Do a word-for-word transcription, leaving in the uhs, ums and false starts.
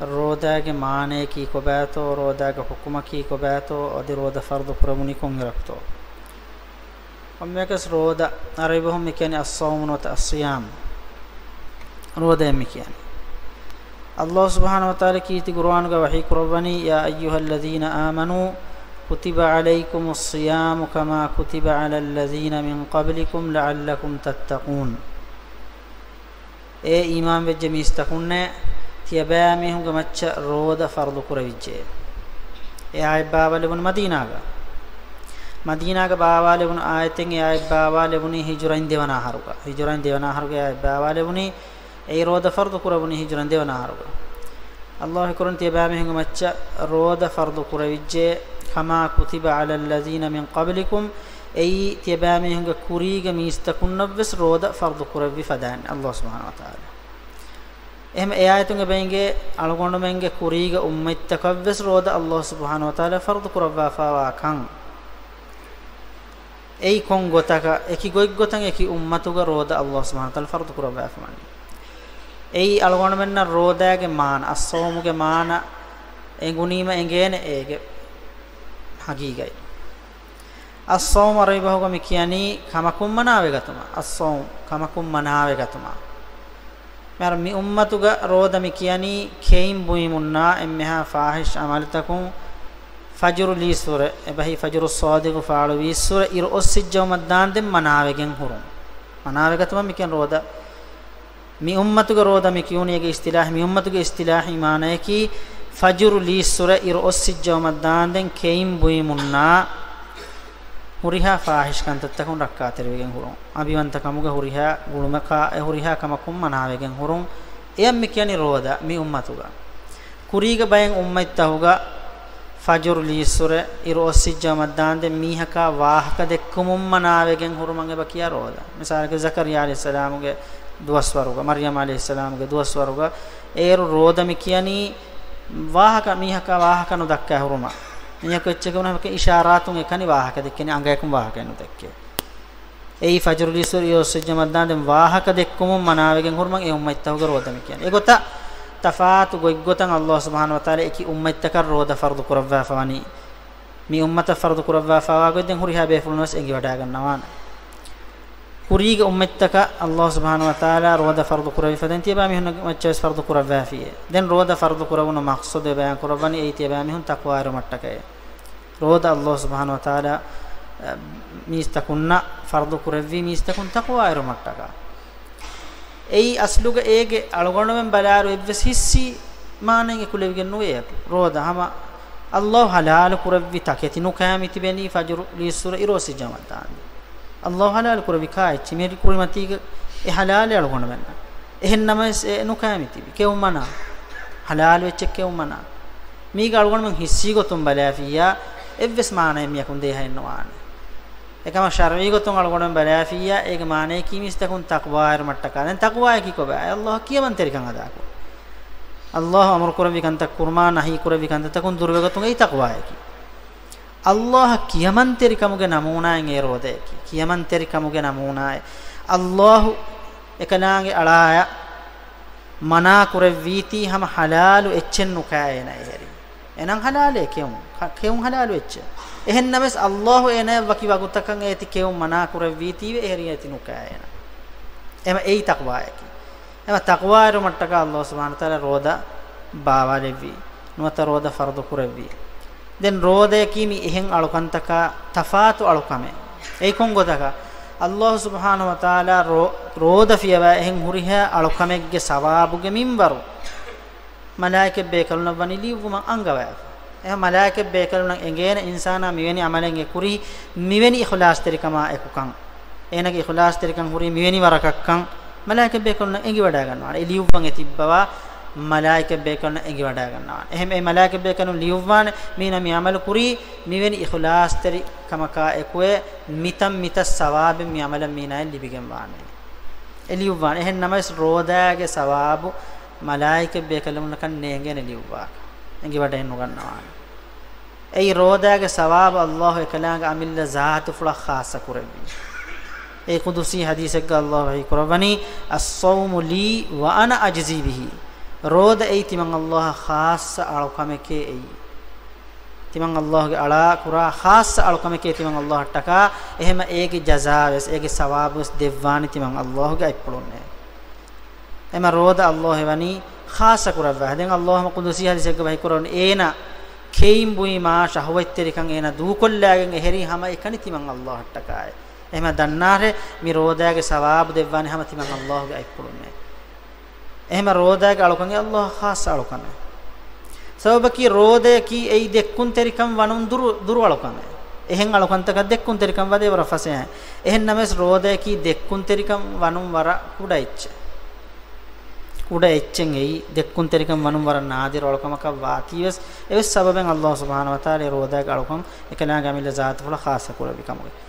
ރޯދާގެ މާނަޔަކީ ކޮބާތޯ، ރޯދާގެ ޙުކުމަކީ ކޮބާތޯ، އަދި ރޯދަ ފަރުޟު ކުރެވުނީ ކޮންއިރަކުތޯ؟ ކޮންމެއަކަސް ރޯދަ ޢަރަބި ބަހުން މި ކިޔަނީ އައްޞައުމު ނުވަތަ އައްޞިޔާމް. ރޯދައޭ މި ކިޔަނީ. އައްލާހު ސުބްޙާނަހު ވަތަޢާލާ ކީރިތި ޤުރުއާނުގަ ވަޙީ ކުރައްވަނީ، يا أيها الذين آمنوا كتب عليكم الصيام كما كتب على الذين من قبلكم لعلكم تتقون. އޭ އީމާންވެއްޖެ މީސްތަކުންނޭ، ތިޔަބައިމީހުންގެ މައްޗަށް ރޯދަ ފަރުޟު ކުރެވިއްޖެ. އެ އާޔަތް ބާވާލެވުނު މަދީނާގަ. މަދީނާގަ ބާވާލެވުނު އާޔަތެއް، އެ އާޔަތް ބާވާލެވުނީ ހިޖުރައިން ދެވަނަ އަހަރުގަ. ހިޖުރައިން ދެވަނަ އަހަރުގެ އާޔަތް ބާވާލެވުނީ، އެއީ ރޯދަ ފަރުޟު ކުރެވުނީ ހިޖުރައިން ދެވަނަ އަހަރުގަ. އައްލާހު ކުރަން ތިޔަބައިމީހުންގެ މައްޗަށް ރޯދަ ފަރުޟު ކުރެވިއްޖެ، كما كتب على الذين من قبلكم، އެއީ ތިޔަބައިމީހުންގެ ކުރީގެ މީސްތަކުންނަށްވެސް ރޯދަ ފަރުޟު ކުރެއްވި ފަދައިން އައްލާހު ސުބްޙާނަހު ވަތަޢާލާ. އެހެން އެ އާޔަތުން އެބަ އެނގޭ އަޅުގަނޑުމެންގެ ކުރީގެ އުއްމަތްތަކަށްވެސް ރޯދަ އައްލާހު ސުބްޙާނަހު ވަތަޢާލާ ފަރުޟު ކުރައްވާފައިވާ ކަން. އެއީ ކޮން ގޮތަކަށް؟ އެކި ގޮތްގޮތަށް އެކި އުއްމަތުގަ ރޯދަ އައްލާހު ސުބްޙާނަހު ވަތަޢާލާ ފަރުޟު ކުރައްވާފަވަނީ. އެއީ އަޅުގަނޑުމެންނަށް ރޯދާގެ މާނަ، އައްޞައުމުގެ މާނަ އެނގުނީމަ އެނގޭނެ އޭގެ ޙަޤީޤަތް. އައްޞައުމު ޢަރަބި ބަހުގަ މި ކިޔަނީ ކަމަކުން މަނާވެގަތުމަށް. އައްޞައުމު ކަމަކުން މަނާވެގަތުމަށް. މިހާރު މި އުއްމަތުގަ ރޯދަ މި ކިޔަނީ ކެއިން ބުއިމުންނާ އެންމެހާ ފާޙިޝް ޢަމަލުތަކުން، ފަޖުރު ލީއްސުރެ، އެބަހީ ފަޖުރު ޞާދިޤު ފާޅުވީއްސުރެ، އިރު އޮއްސިއްޖައުމަށްދާންދެން މަނާވެގެން ހުރުން. މަނާވެގަތުމަށް މި ކިޔަން ރޯދަ. މި އުއްމަތުގަ ރޯދަ މި ކިޔުނީ އޭގެ އިޞްޠިލާޙީ، މި އުއްމަތުގެ އިޞްޠިލާޙީ މާނަޔަކީ، ފަޖުރު ލީއްސުރެ، އިރު އޮއްސިއްޖައުމަށްދާންދެން ކެއިން ބުއިމުންނާ ހުރިހާ ފާޙިޝް ކަންތައްތަކުން ރައްކާތެރިވެގެން ހުރުން. އަނބިވަންތަ ކަމުގެ ހުރިހާ ގުޅުމަކާ، އެ ހުރިހާ ކަމަކުން މަނާވެގެން ހުރުން. އެޔަށް މި ކިޔަނީ ރޯދަ މި އުއްމަތުގަ. ކުރީގެ ބައެއް އުއްމަތްތަހުގަ ފަޖުރު ލީއްސުރެ، އިރު އޮއްސިއްޖައުމަށްދާންދެން މީހަކާ ވާހަކަ ދެއްކުމުން މަނާވެގެން ހުރުމަށް އެބަ ކިޔާ ރޯދަ. މިސާލަކަށް ޒަކަރިއްޔާ ޢަލައިހިއްސަލާމުގެ ދުވަސްވަރުގަ، މަރްޔަމް ޢަލައިހިއްސަލާމުގެ ދުވަސްވަރުގަ، އޭރު ރޯދަ މި ކިޔަނީ ވާހަކަ، މީހަކާ ވާހަކަ ނުދައްކާ ހުރުމަށް. މީހަކު އެއްޗެއް ކުރުމަކަށް އިޝާރާތުން އެކަނި ވާހަކަ ދެއްކެނީ، އަނގަޔަކުން ވާހަކައެއް ނުދެއްކޭ. އެއީ ފަޖުރު ލީއްސުރެ އިރު އޮއްސިއްޖައުމަށްދާންދެން ވާހަކަ ދެއްކުމުން މަނާވެގެން ހުރުމަށް އެ އުއްމަތްތަކުގެ ރޯދަ މި ކިޔަނީ. އެގޮތަށް ތަފާތު ގޮތްގޮތަށް އައްލާހު ސުބްޙާނަހު ވަތަޢާލާ އެކި އުއްމަތްތަކަށް ރޯދަ ފަރުޟު ކުރައްވާފަވަނީ. މި އުއްމަތަށް ފަރުޟު ކުރައްވާފަވާ ގޮތް ދެން ހުރިހާ ބޭފުޅުން ވެސް އެނގިވަޑައިގަންނަވާނެ. ކުރީގެ އުއްމަތްތަކަށް އައްލާހު ސުބްޙާނަހު ވަތަޢާލާ ރޯދަ ފަރުޟު ކުރެއްވި ފަދައިން ތިޔަބައިމީހުންގެ މައްޗަށް ވެސް ފަރުޟު ކުރައްވާފިޔޭ. ދެން ރޯދަ ފަރުޟު ކުރެވުނު މަޤްޞަދު އެ ބަޔާން ކުރައްވަނީ އެއީ ތިޔަބައިމީހުން ތަޤްވާއިރުވުމަށްޓަކައޭ. ރޯދަ އައްލާހު ސުބްޙާނަހު ވަތަޢާލާ، އަ، މީސްތަކުންނަށް ފަރުޟު ކުރެއްވީ މީސްތަކުން ތަޤްވާއިރުވުމަށްޓަކާ. އެއީ އަސްލުގަ އޭގެ އަޅުގަނޑުމެން ބަލާއިރު އެއްވެސް ހިއްސީ މާނައެއް އެކުލެވިގެން ނުވޭ. ރޯދަ ހަމަ އައްލާހު ޙަލާލު ކުރެއްވި ތަކެތި ނުކައި މި ތިބެނީ ފަޖުރު ލީއްސުރެ އިރު އޮއްސިއްޖައުމަށްދާންދެން. އައްލާހު ޙަލާލު ކުރެއްވި ކާ އެއްޗެއް؟ މި ކުރިމަތީގަ އެ ޙަލާލޭ އަޅުގަނޑުމެންނަށް. އެހެން ނަމަވެސް އެ ނުކައި މި ތިބި ކެއުން މަނާ. ޙަލާލު އެއްޗެއް ކެއުން މަނާ. މީގަ އަޅުގަނޑުމެން ހިއްސީ ގޮތުން ބަލާފިއްޔާ އެއްވެސް މާނައެއް މިއަކުން ދޭހައެއް ނުވާނެ. އެކަމަށް ޝަރްޢީ ގޮތުން އަޅުގަނޑުމެން ބަލާފިއްޔާ އޭގެ މާނަޔަކީ މީސްތަކުން ތަޤްވާއިރުމަށްޓަކާ. ދެން ތަޤްވާޔަކީ ކޮބާ؟ އައްލާހު ކިޔަމަންތެރިކަން އަދާކުރުން. އައްލާހު އަމުރު ކުރެއްވި ކަންތައް ކުރުމާ، ނަހީ ކުރެއްވި ކަންތައްތަކުން ދުރުވެގަތުން އެއީ ތަޤްވާޔަކީ. އައްލާހަށް ކިޔަމަންތެރިކަމުގެ ނަމޫނާއެއް އެ ރޯދަޔަކީ. ކިޔަމަންތެރިކަމުގެ ނަމޫނާއެއް. އައްލާހު އެކަލާނގެ އަޅާޔަށް މަނާ ކުރެއްވީތީ ހަމަ ޙަލާލު އެއްޗެއް ނުކައި އޭނަ އެހެރީ. އެނަން ޙަލާލޭ ކެއުން. ކ-، ކެއުން ޙަލާލު އެއްޗެއް. އެހެން ނަމަވެސް އައްލާހު އޭނަޔަށް ވަކި ވަގުތަކަށް އޭތި ކެއުން މަނާ ކުރެއްވީތީވެ އެހެރީ އޭތި ނުކައި އޭނަ. އެމަ އެއީ ތަޤްވާޔަކީ. އެމަ ތަޤްވާއިރުމަށްޓަކާ އައްލާހު ސުބްޙާނަހު ވަތަޢާލާ ރޯދަ ބާވާލެއްވީ. ނުވަތަ ރޯދަ ފަރުޟު ކުރެއްވީ. ދެން ރޯދަޔަކީ މި އެހެން އަޅުކަންތަކާ ތަފާތު އަޅުކަމެއް. އެއީ ކޮން ގޮތަކަށް؟ އައްލާހު ސުބްޙާނަހު ވަތަޢާލާ ރޯ-، ރޯދަ ފިޔަވާ އެހެން ހުރިހާ އަޅުކަމެއްގެ ސަވާބުގެ މިންވަރު މަލާއިކަތް ބޭކަލުންނަށް ވަނީ ލިޔުއްވުމަށް އަންގަވައިފަ. އެހެން މަލާއިކަތް ބޭކަލުންނަށް އެނގޭނެ އިންސާނާ މިވެނި ޢަމަލެއް އެ ކުރީ މިވެނި އިޚްލާޞްތެރިކަމާ އެކުކަން. އޭނަގެ އިޚްލާޞްތެރިކަން ހުރީ މިވެނި ވަރަކަށްކަން މަލާއިކަތް ބޭކަލުންނަށް އެނގިވަޑައިގަންނަވާނެ. އެ ލިޔުއްވަން އެ ތިއްބަވާ މަލާއިކަތް ބޭކަލުންނަށް އެނގިވަޑައިގަންނަވާނެ. އެހެން އެ މަލާއިކަތް ބޭކަލުން ލިޔުއްވާނެ، މީނަ މި ޢަމަލު ކުރީ މިވެނި އިޚްލާޞްތެރި ކަމަކާ އެކުވެ، މިތަން މިތައް ސަވާބެއް މި ޢަމަލަށް މީނައަށް ލިބިގެންވާނެ. އެ ލިޔުއްވާނެ. އެހެން ނަމަވެސް ރޯދާގެ ސަވާބު މަލާއިކަތް ބޭކަލުންނަކަށް ނޭނގޭނެ ލިޔުއްވާކަށް. އެނގިވަޑައެއް ނުގަންނަވާނެ. އެއީ ރޯދާގެ ސަވާބު އައްލާހު އެކަލާނގެ އަމިއްލަ ޒާތުފުޅަށް ޚާއްޞަ ކުރެއްވީ. އެ ޤުދުސީ ޙަދީޘެއްގަ އައްލާހު ވަޙީ ކުރައްވަނީ، الصوم لي وأنا أجزي به. ރޯދައެއީ ތިމަން ﷲ އަށް ޚާއްޞަ އަޅުކަމެކޭ އެއީ. ތިމަން ﷲ ގެ އަޅާ ކުރާ ޚާއްޞަ އަޅުކަމެކޭ ތިމަން ﷲ އަށްޓަކާ. އެހެމަ އޭގެ ޖަޒާވެސް، އޭގެ ސަވާބުވެސް ދެއްވާނީ ތިމަން ﷲ ގެ އަތްޕުޅުންނޭ. އެމަ ރޯދަ ﷲ އެވަނީ ޚާއްޞަ ކުރައްވާ. ދެން ﷲ ހަމަ ޤުދުސީ ޙަދީޘެއްގަ ވަޙީ ކުރައްވަނީ، އޭނަ ކެއިން ބުއި މާ ޝަހުވަތްތެރިކަން އޭނަ ދޫކޮށްލާގެން އެހެރީ ހަމަ އެކަނި ތިމަން ﷲ އަށްޓަކާއޭ. އެހެމަ ދަންނާށޭ، މި ރޯދާގެ ސަވާބު ދެއްވާނީ ހަމަ ތިމަން ﷲ ގެ އަތްޕުޅުންނޭ. އެހެމަ ރޯދާގެ އަޅުކަން ﷲ އަށް ޚާއްޞަ އަޅުކަމެއް. ސަބަބަކީ ރޯދައަކީ އެއީ ދެއްކުންތެރިކަން ވަނުން ދުރު، ދުރު އަޅުކަމެއް. އެހެން އަޅުކަންތަކަށް ދެއްކުންތެރިކަން ވަދެ ވަރަށް ފަސޭހައިން. އެހެން ނަމަވެސް ރޯދައަކީ ދެއްކުންތެރިކަން ވަނުން ވަރަށް ކުޑަ އެއްޗެއް. ކުޑަ އެއްޗެއް އެއީ، ދެއްކުންތެރިކަން ވަނުން ވަރަށް ނާދިރު އަޅުކަމަކަށް ވާތީވެސް، އެވެސް ސަބަބެއް ﷲ ސުބްޙާނަހޫ ވަތަޢާލާ އެ ރޯދާގެ އަޅުކަން އެކަލާނގެ އަމިއްލަ ޒާތުފުޅަށް ޚާއްޞަ ކުރެއްވި ކަމުގައި.